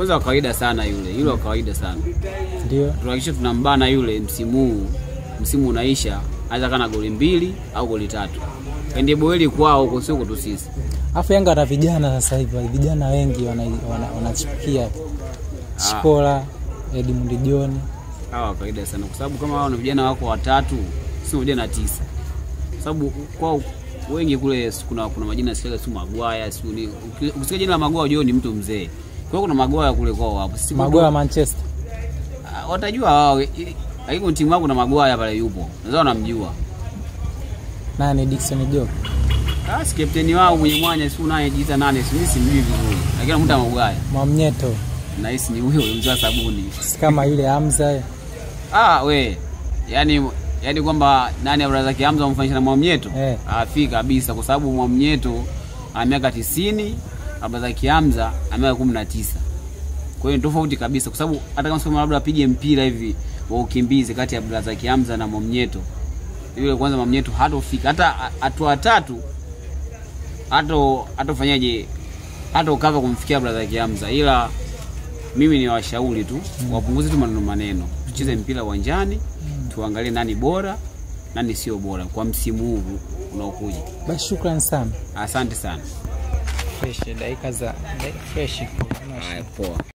Kwanza wa kawaida sana yule wa kawaida sana. Ndio. Tunahakikisha tunambana yule msimu huu, msimu unaisha hata kana goli 2 au goli 3. Ende boeli kwao huko sio kwetu sisi. Alafu Yanga ana vijana sasa hivi, vijana wengi wanachipukia. Shikola, Edmund John. Hawa kawaida sana kwa sababu kama hao ni vijana wako watatu, sio vijana 9. Kwa sababu kwao wengi kule kuna majina sio si Maguire, si ni ukisikia jina la Maguire unajua ni mtu mzee. Kwa hiyo kuna Maguire kule kwao hapo. Si Maguire Manchester. Watajua wao. Lakini timu yao kuna Maguire pale yupo. Nadhani wanamjua. Nani Dickson Job? Si captain wao mwenye mwanya si unaye jiita nani, si mimi simjui vizuri. Lakini anamuita Maguire. Mwamnyeto. Na hisi ni huyo mzee wa sabuni. Si kama yule Hamza. We. Yaani kwamba nani Abdulrazak Hamza amfanyisha na Mwamnyeto? Afika kabisa kwa sababu Mwamnyeto ana miaka 90, Abdulrazak Hamza ana miaka 19. Kwa hiyo ni tofauti kabisa kwa sababu hata kama sema labda apige mpira hivi wa ukimbizi kati ya Abdulrazak Hamza na Mwamnyeto, yule kwanza Mwamnyeto hatofika hata hatua 3, hatofanyaje, hatokava kumfikia Abdulrazak Hamza. Ila mimi ni washauri tu wapunguze tu maneno, tucheze mpira uwanjani, tuangalie nani bora nani sio bora kwa msimu huu unaokuja. Basi shukrani sana. Asante sana. Fresh dakika za fresh. Poa.